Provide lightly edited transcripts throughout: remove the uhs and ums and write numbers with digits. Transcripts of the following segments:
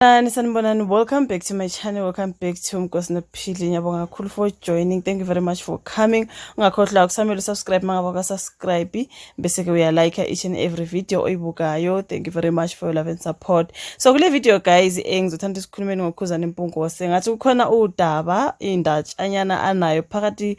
Sanibonani, sanibonani. Welcome back to my channel. Welcome back to Umkosi Nophili. Ngiyabonga kakhulu for joining. Thank you very much for coming. Ungakhohlwa ukusamela usubscribe mangabe awukasubscribe bese ke uya like each and every video oyibukayo. Thank you very much for your love and support. So kule video guys, ngizothanda sikhulumeni ngoKhuzani Mpungose. Ngathi kukhona udaba indatshanyana anayo phakathi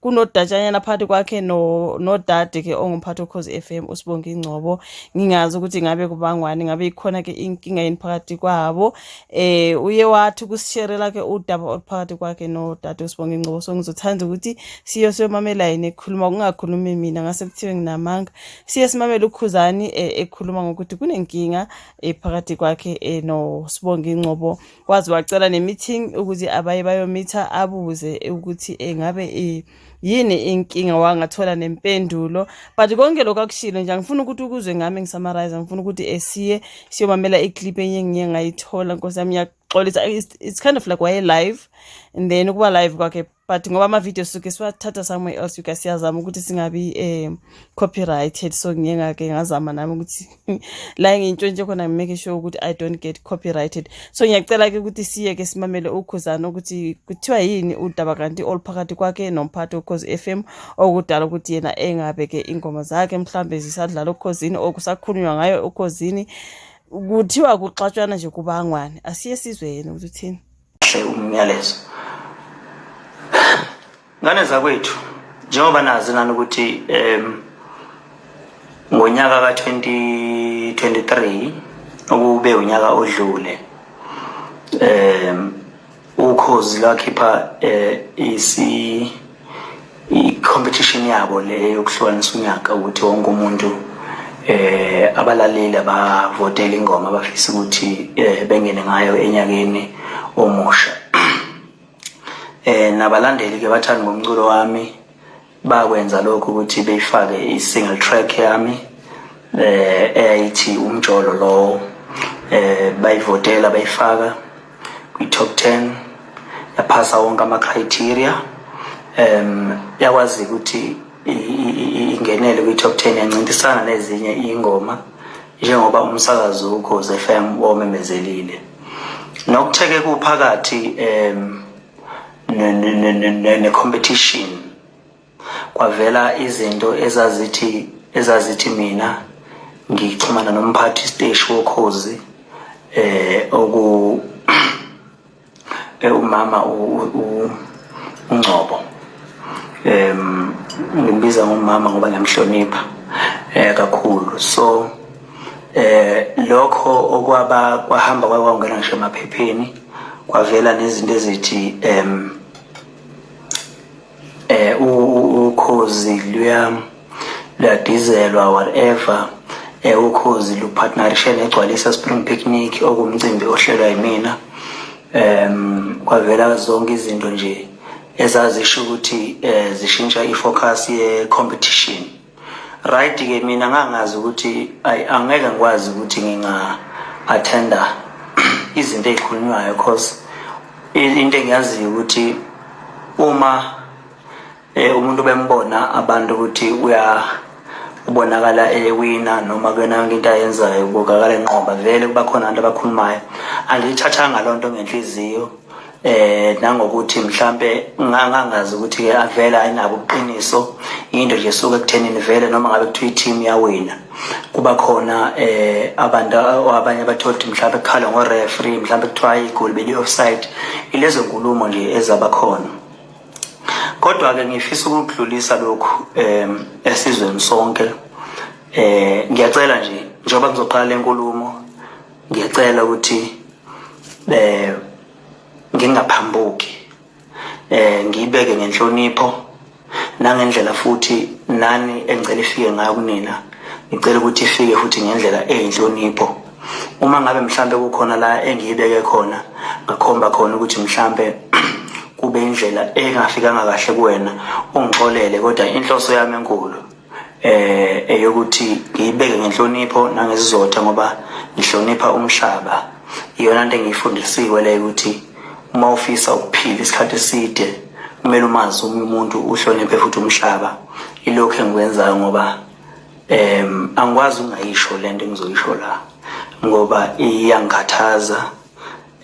kunodatshanyana phakathi kwakhe no nodade ke ongumphathi woKhozi FM uSibongi Ngcobo. Ngingazi ukuthi ngabe kubangwani, ngabe ikhona ke inkinga yini phakathi kwabo. Uye wathi ukusisherela ke udaba oluphakathi kwakhe nodade uSibongi Ngcobo. So ngizothanda ukuthi siye siyomamela yena ekhuluma, kungakhulumi mina ngase kuthiwe nginamanga. Siye simamele uKhuzani ekhuluma ngokuthi kunenkinga phakathi kwakhe noSibongi Ngcobo. Waze wacela ne-meeting ukuthi abaye bayomitha abuze ukuthi ngabe yini inkinga, wangathola nempendulo. But konke lokhu akushilo nje angifuni ukuthi ukuzwe ngami ngisummarize, ngifuna ukuthi esiye siyomamela iclip enye ngiye ngayithola. Nkosi yami, ngiyaxolisa, it's kind of like waye live and then ukuba live kwakhe, but ngoba ama-video suke siwathatha somewhere else, you guys, siyazama ukuthi singabi copyrighted. So ngiye ngake ngazama nami ukuthi la ngintshontshe khona ngimake sure ukuthi I don't get copyrighted. So ngiyacela-ke ukuthi siye ke simamele uKhuzani ukuthi kuthiwa yini udaba kanti oluphakathi kwakhe nomphathi woKhozi FM okudala ukuthi yena engabe-ke ingoma zakhe mhlawumbe zisadlala oKhozini or kusakhulunywa ngayo oKhozini, kuthiwa kuxatshwana nje kubangwane. Asiye sizwe yena ukuthi uthini. Kahle umyalezo, ngane zakwethu, njengoba nazi nani ukuthi ngonyaka ka-2023, okube unyaka odlule, Ukhozi lwakhipha isi i-competition yabo le yokuhlukanisa unyaka, ukuthi wonke umuntu, abalaleli abavotela ingoma abafisa ukuthi bengene ngayo enyakeni omusha. Nabalandeli ke bathanda ngomculo wami bakwenza lokho ukuthi beyifake i-single track yami eyayithi Umjolo lowo, bayivotela, bayifaka kwi-top 10, yaphasa wonke ama-criteria, yakwazi ukuthi ingenele kwi-top 10, yancintisana nezinye iy'ngoma njengoba umsakazo uKhozi FM womemezelile. Nokutheke kuphakathi ne-competition kwavela izinto ezazithi mina ngixhumana nomphathi siteshi woKhozi, oku umama uNgcobo. Ngimbiza ngomama ngoba ngiyamhlonipha kakhulu. So lokho okwaba kwahamba kwangena ngisho emaphepheni, kwavela nezinto ezithi Ukhozi luyadizelwa, whatever, Ukhozi lupartnerishe neGcwalisa Spring Picnic, okumcimbi ohlelwa yimina. Kwavela zonke izinto nje ezazisho ukuthi zishintsha ifocus ye competition, right? Ke mina ngangazi ukuthi ay angeke ngikwazi ukuthi nginga attenda izinto ezikhulunywayo, cause into engiyaziyo ukuthi uma umuntu bembona abantu ukuthi uya ubonakala ewina noma kuyona yonke into ayenzayo kubonakala enqoba, vele kuba khona abantu abakhulumayo. Angiyithathanga loo nto ngenhliziyo, nangokuthi mhlambe ngangazi ukuthi ke avela ayinabo ubuqiniso, into nje suka ekuthenini vele noma ngabe kuthiwa i-team yawina kuba khona abantu abanye abathola ukuthi mhlambe kukhala ngo-referee, mhlambe kuthiwa igoli beli-offside, ilezo nkulumo nje ezaba khona. Kodwa-ke ngifisa ukudlulisa lokhu esizweni sonke. Ngiyacela nje, njengoba ngizoqala le nkulumo, ngiyacela ukuthi ngingaphambuki, ngiyibeke ngenhlonipho nangendlela futhi nani engicela ifike ngayo kunina, ngicela ukuthi ifike futhi ngendlela eyinhlonipho. Uma ngabe mhlambe kukhona la engiyibeke khona ngakhomba khona ukuthi mhlambe kube indlela engafikanga kahle kuwena, ungixolele, kodwa inhloso yami enkulu eyokuthi ngiyibeke ngenhlonipho nangesizotha, ngoba ngihlonipha umhlaba. Iyona nto engiyifundisiwe leyo, ukuthi uma ufisa ukuphila isikhathi eside kumele umazi omunye umuntu, uhloniphe futhi umhlaba. Ilokhu engikwenzayo ngoba angikwazi ungayisho lento engizoyisho la, ngoba iyangikhathaza.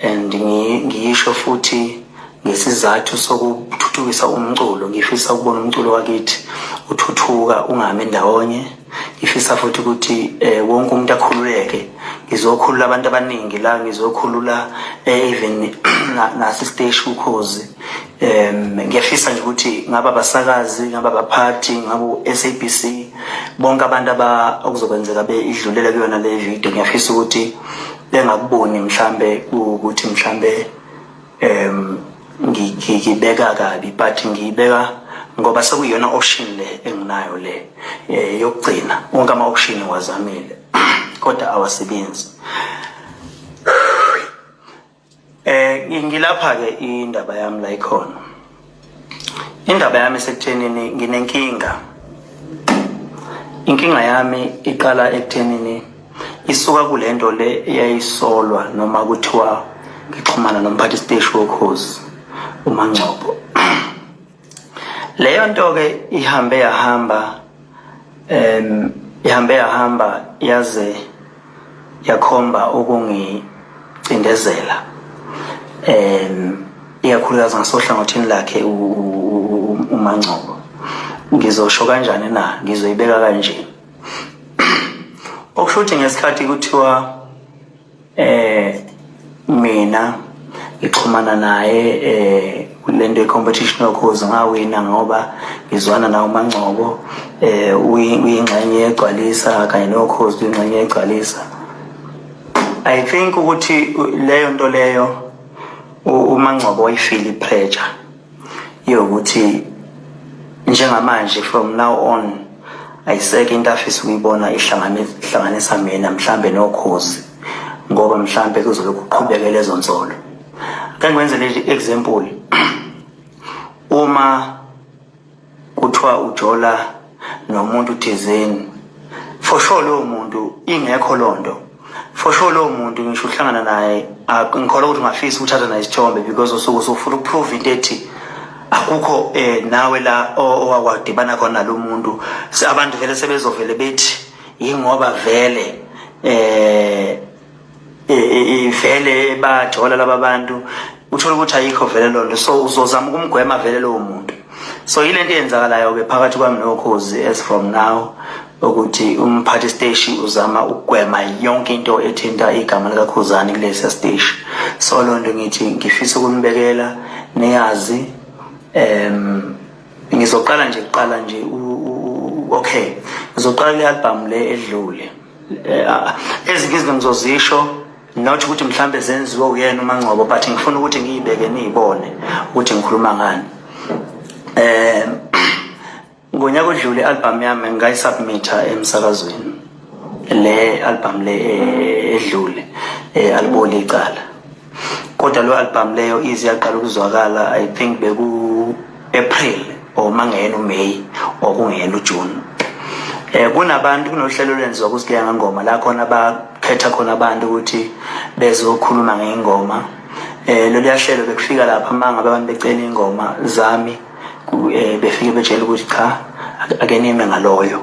And ngiyisho futhi ngesizathu sokuthuthukisa umculo. Ngifisa ukubona umculo wakithi uthuthuka, ungami ndawonye. Ngifisa futhi ukuthi wonke umuntu akhululeke. Ngizokhulula abantu abaningi la, ngizokhulula even nasisiteshi Ukhozi. Ngiyafisa nje ukuthi ngabe abasakazi, ngabe abaphathi, ngabe u-SABC, bonke abantu aba okuzokwenzeka beidlulele kuyona le video, ngiyafisa ukuthi bengakuboni mhlambe ukuthi mhlambe ngibeka kabi, but ngiyibeka ngoba sekuyiyona option le enginayo le yokugcina. Wonke ama option ngiwazamile kodwa awasebenzi. Ngilapha ke, indaba yami la ikhona. Indaba yami isekuthenini nginenkinga. Inkinga yami iqala ekuthenini isuka kulento le eyayisolwa noma kuthiwa ngixhumana nomphathi siteshi woKhozi, uMangcobo. Leyo nto ke ihambe yahamba, ihambe yahamba yaze yakhomba ukungicindezela, ikakhulukazi ngasohlangothini lakhe uMangcobo. Ngizosho kanjani na? Ngizoyibeka kanje. Okusho ukuthi ngesikhathi kuthiwa mina ngixhumana naye kulento ye-competition yoKhozi, ngawina ngoba ngizwana nawo uMangcobo, uyingxenye yegcwalisa kanye noKhozi, uyingxenye yegcwalisa. I think ukuthi leyo nto leyo uMangcobo wayifeel i-pressure yokuthi njengamanje, from now on, ayisekho into afisa ukuyibona ihlanganisa mina mhlambe noKhozi, ngoba mhlambe kuzobe kuqhubeke lezo nsolo. Ake ngikwenzele nje example: uma kuthiwa ujola nomuntu thizeni, for sure lowo muntu, ingekho lonto, for sure lowo muntu ngisho uhlangana naye, ngikholwa ukuthi ungafisa ukuthatha naye isithombe, because usuke usufuna ukuprove into ethi akukho nawe la owakwadibana khona nalo muntu. Abantu vele sebezovele bethi yingoba vele vele bajola laba bantu. Uthola ukuthi ayikho vele loo nto, so uzozama ukumgwema vele lowo muntu. So yile nto eyenzakalayo ke phakathi kwami noKhozi as from now, ukuthi umphathi siteshi uzama ukugwema yonke into ethinta igama likaKhuzani kulesi siteshi. So loo nto ngithi ngifisa ukunibekela niyazi. Ngizoqala nje, kuqala nje, okay, ngizoqala le album le edlule. Ezinye izinto ngizozisho, not ukuthi mhlambe zenziwe uyena uMangcobo, but ngifuna ukuthi ngiyibeke niyibone ukuthi ngikhuluma ngani. Ngonyaka odlule i-album yami ngayisubmitha emsakazweni, le album le edlule, Aliboli Icala. Kodwa lo album leyo ize yaqala ukuzwakala, I think beku April or mangena uMay or kungena uJune. Kunabantu, kunohlelo olwenziwa kuSileya Ngoma la khona bakhetha khona abantu ukuthi bezokhuluma ngengoma. Lolu yahlelo bekufika lapha mangabe abantu becela ingoma zami, befike betshela ukuthi cha, ake nime ngaloyo.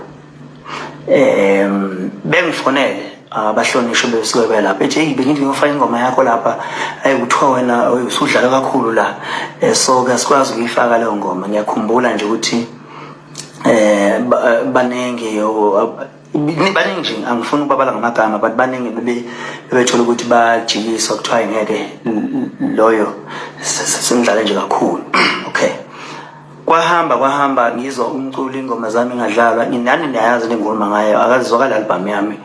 Bengifonele abahlonishwa besuke belapha, ethi, "Hey, bengithi ngiyofaka ingoma yakho lapha, ayi, kuthiwa wena usudlala kakhulu la, so ke asikwazi ukuyifaka leyo ngoma." Ngiyakhumbula nje ukuthi baningi, baningi nje, angifuni ukubabala ngamagama, but baningi bebethola ukuthi bajikiswa, kuthiwa ngeke loyo, simdlale nje kakhulu. Okay, kwahamba kwahamba, ngizwa umculo, ingoma zami ingadlalwa. Nani niyayazi lengikhuluma ngayo, akazizwakala album yami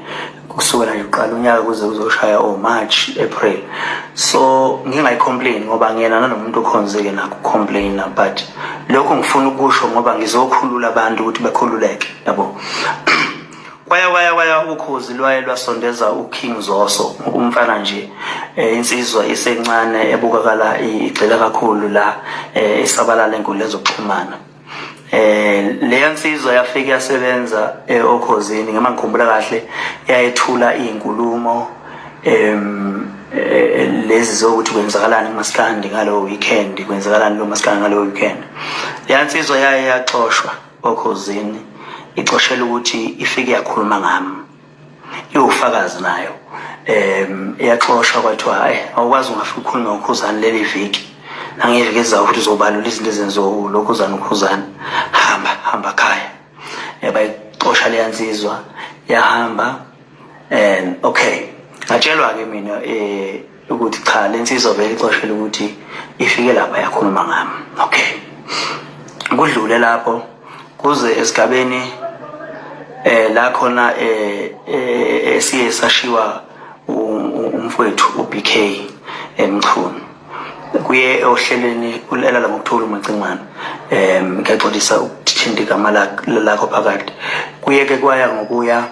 kusukela nje uqala unyaka kuze kuzoshaya o-March, April. So ngingayicomplain ngoba ngiyena nanomuntu okhonzile nakho ucomplaina, but lokho ngifuna ukusho ngoba ngizokhulula abantu ukuthi bekhululeke, yabo. Kwaya kwaya kwaya, Ukhozi lwaye lwasondeza uKing Zoso, umfana nje, insizwa isencane ebukakala igxila kakhulu la, isabalala enkundleni zokuxhumana. Leya nsizwa yafika yasebenza oKhozini. Ngema ngikhumbula kahle, yayethula izinkulumo lezi zokuthi kwenzakalani kumaskandi ngalo weekend, kwenzakalani lo maskandi ngalo weekend. Leya nsizwa yaye yaxoshwa oKhozini, ixoshela ukuthi ifike yakhuluma ngami. Iwufakazi nayo. Iyaxoshwa kwathiwa hayi awukwazi ungafika ukhulume ngoKhuzani leli viki. Nangeviki ezayo futhi uzobalula izinto ezenziwa lokhuzana uKhuzani. Hamba hamba khaya. Bayixosha leya nsizwa yahamba. Okay, ngatshelwa ke mina ukuthi cha le nsizwa vele ixoshele ukuthi ifike lapha yakhuluma ngami. Okay, kudlule lapho kuze esigabeni la khona siye sashiwa umfowethu uBK eMchunu kuye ohlelweni ulala ngokuthula uMacingwane. Ngiyaxolisa ukuthinta igama lakho phakathi. Kuye ke kwaya ngokuya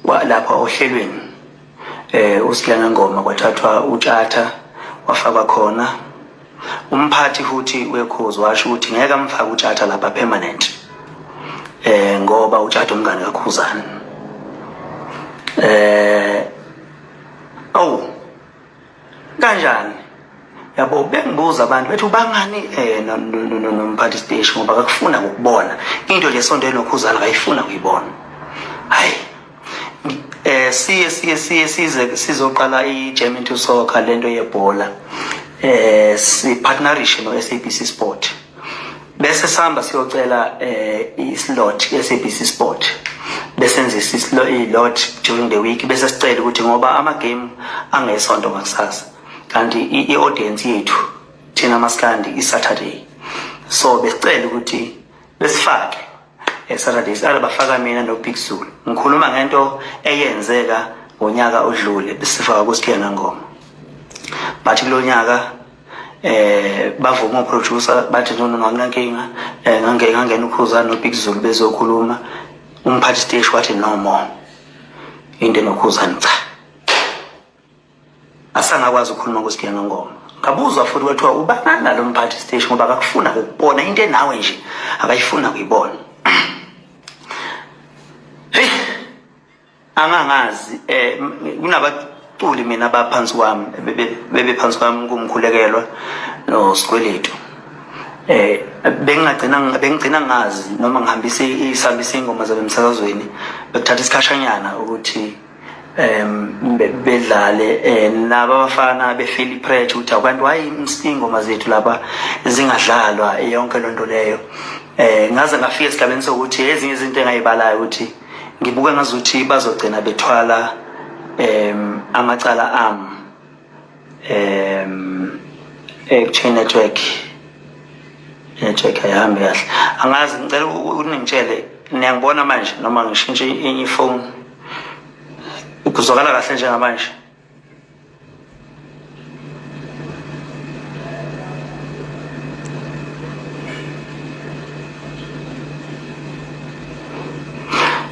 lapha ohlelweni uSilenga Ngoma kwathathwa uTshatha wafakwa khona. Umphathi futhi wekhozi washo ukuthi ngeke amfake uTshatha lapha permanent ngoba uTshatha umngane kaKhuzani. Awu kanjani yabo, bengibuza abantu bethi ubangani nomphathi siteshi ngoba akakufuna ukubona into nje esondele noKhuzani, akayifuna ukuyibona. Hayi siye siye siye size sizoqala i-Jam into Soccer lento yebhola, si partnerishe no SABC Sport, bese sihamba siyocela i-slot SABC Sport, bese senze i-slot during the week, bese sicela ukuthi ngoba ama game angesonto ngakusasa kanti i-audience yethu thina maskandi i-Saturday, so besicela ukuthi besifake eSaturdays. Ala bafaka mina no Big Zulu. Ngikhuluma ngento eyenzeka ngonyaka odlule, besifaka kuSikhena Ngoma. Bathi kulonyaka bavuma uproducer, bathi no no anginankinga, ngangena uKhuzani no Big Zulu bezokhuluma. Umphathi siteshi wathi no more into enoKhuzani, cha asangakwazi ukukhuluma kuSikhena Ngoma. Ngabuzwa futhi kwathiwa ubangani nalo mphathi siteshi ngoba akakufuna ukubona into enawe nje, akayifuna kuyibona. Hey, angangazi kunabaculi mina abaphansi kwami, bebe phansi kwami kumkhulekelwa noSikweletu. Bengingagcina bengigcina ngazi noma ngihambise isihambise ingoma zabe emsakazweni, bekuthatha isikhashanyana ukuthi bedlale nabo abafana befeel pressure ukuthi abantu hayi ingoma zethu lapha zingadlalwa yonke lonto leyo. Ngaze ngafika esigabeni sokuthi ezinye izinto engayibalayo ukuthi ngibuka ngazuthi bazogcina bethwala amacala ami chain network ayihambi kahle. Angazi, ngicela ukuthi ningitshele, niyangibona manje noma ngishintshe enye ifoni? Kuzwakala kahle njengamanje?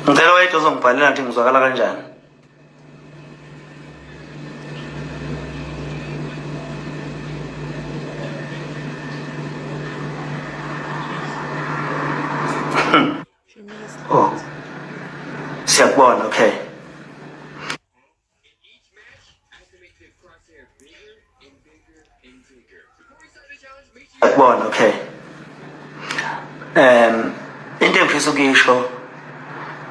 Ngicela wayedwa ozongibhalela ukuthi ngizwakala kanjani. Oh, siyakubona. Okay, siyakubona. Okay, into engifisa ukuyisho,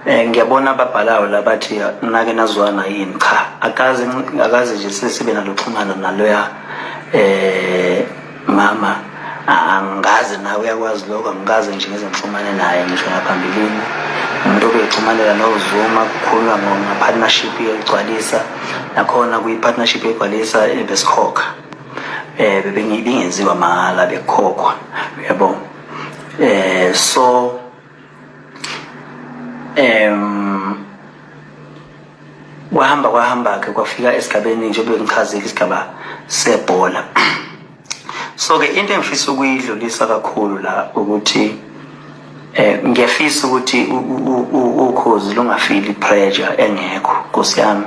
ngiyabona ababhalayo la bathi nake nazwana yini. Cha, akaze akaze nje sesibe naloxhumano naloya mama, angazi nawe uyakwazi lokho, angikaze nje ngize ngixhumane naye ngisho ngaphambilini. Umuntu obexhumanela noZuma kukhulunywa nga-partnership yegcwalisa, nakhona kwi-partnership yegcwalisa besikhokha, bebingenziwa mahhala, bekukhokhwa uyabo. So kwahamba kwahamba ke kwafika esigabeni nje bengichazile isigaba sebhola. So ke into engifisa ukuyidlulisa kakhulu la ukuthi ngiyafisa ukuthi ukhozi lungafili pressure engekho Nkosi yami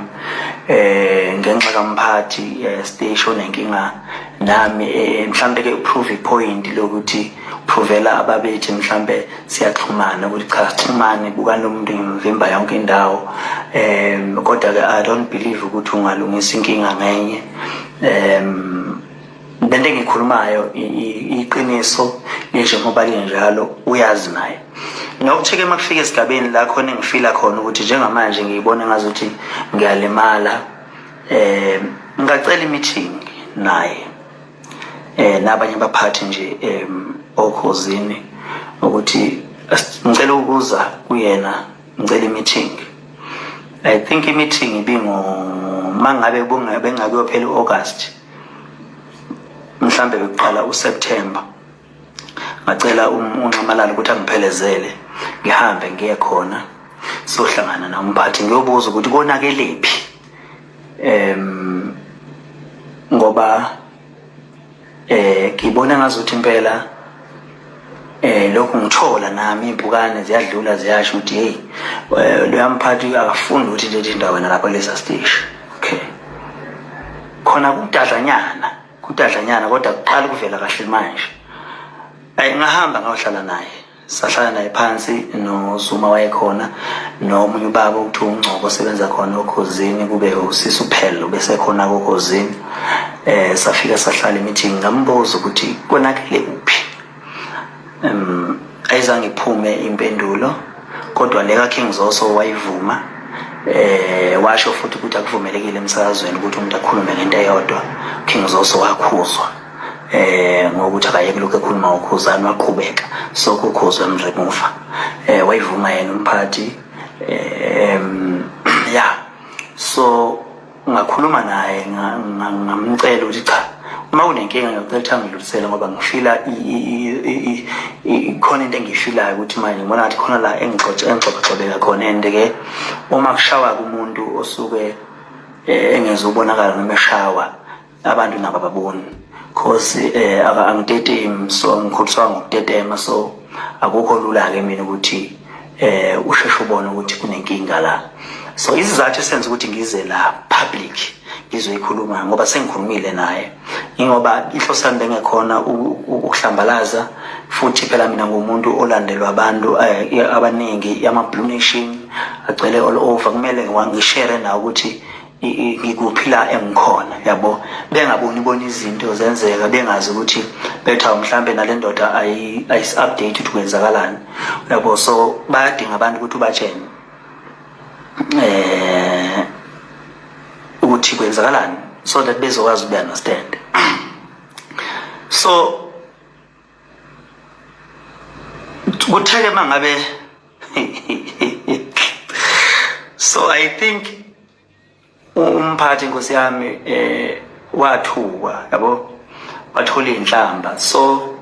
ngenxa kamphathi station nenkinga nami, mhlambe ke uprove point lokuthi provela ababethi mhlambe siyaxhumana ukuthi cha sixhumane, bukani umuntu ngimvimba yonke indawo. Kodwa ke I don't believe ukuthi ungalungisa inkinga ngenye. Lento engikhulumayo iqiniso njengoba linjalo, uyazi naye. Nokuthi-ke uma kufika esigabeni la khona engifila khona ukuthi njengamanje ngiyibona ngazuthi ngiyalimala, ngingacela i-meeting naye nabanye abaphathi nje okhozini ukuthi ngicela ukuza kuyena, ngicela i-meeting. I think i-meeting ibingo mangabe bengakuyophela u-August, mhlambe bekuqala uSeptember. Ngacela uNxamalala ukuthi angiphelezele ngihambe ngiye khona, sohlangana nomphathi, ngiyobuza ukuthi konakelephi, ngoba ngibona ngazuthi impela lokhu ngithola nami impukane ziyadlula ziyasho ukuthi hey, loya mphathi akafundi ukuthi nje indawo wena lapha kulesa siteshi. Okay, khona kudadlanyana, kudadlanyana, kodwa kuqala ukuvela kahle manje. Ayi, ngahamba ngayohlala naye, sahlala naye phansi noZuma wayekhona, nomunye ubaba okuthiwa uNgcobo osebenza khona okhozini, kube usisi uphelo bese khona kokhozini. Safika sahlala i-meeting, ngambuza ukuthi konakele kuphi. Ayizange iphume impendulo, kodwa le ka-King Zoso wayivuma, washo futhi ukuthi akuvumelekile emsakazweni ukuthi umuntu akhulume ngento eyodwa. King Zoso wakhuzwa ngokuthi akayeke lokhu ekhuluma ngokhuzani, waqhubeka so kukhuzwa emremuva. Wayivuma yena umphathi. Yeah, so ngakhuluma naye, ngamcela ukuthi cha, uma kunenkinga ngiyacela ukuthi angidlulisele, ngoba ngifila khona into engiyifilayo ukuthi manje ngibona ngathi khona la engixobaxobeka khona. And-ke uma kushawa kumuntu osuke engezubonakala noma eshawa, abantu nabo ababoni, cause angitetemi, so ngikhuliswa ngokutetema, so akukho lula-ke mina ukuthi usheshe ubone ukuthi kunenkinga la. So isizathu esenza ukuthi ngize la public ngizoyikhuluma, ngoba sengikhulumile naye, ingoba inhloso yami bengekhona ukuhlambalaza. Futhi phela mina ngumuntu olandelwa abantu abaningi, ama-Blue Nation agcwele all over, kumele ngishare nawo ukuthi ngikuphi la engikhona, yabo, bengaboni bona izinto zenzeka, bengazi ukuthi betha mhlambe nale ndoda ayisi-update ukuthi kwenzakalani, yabo. So bayadinga abantu ukuthi ubatshene ukuthi kwenzakalani so that bezokwazi ukube understand. So kutheke mangabe, so I think umphathi, inkosi yami, wathukwa, yabo, wathola inhlamba. So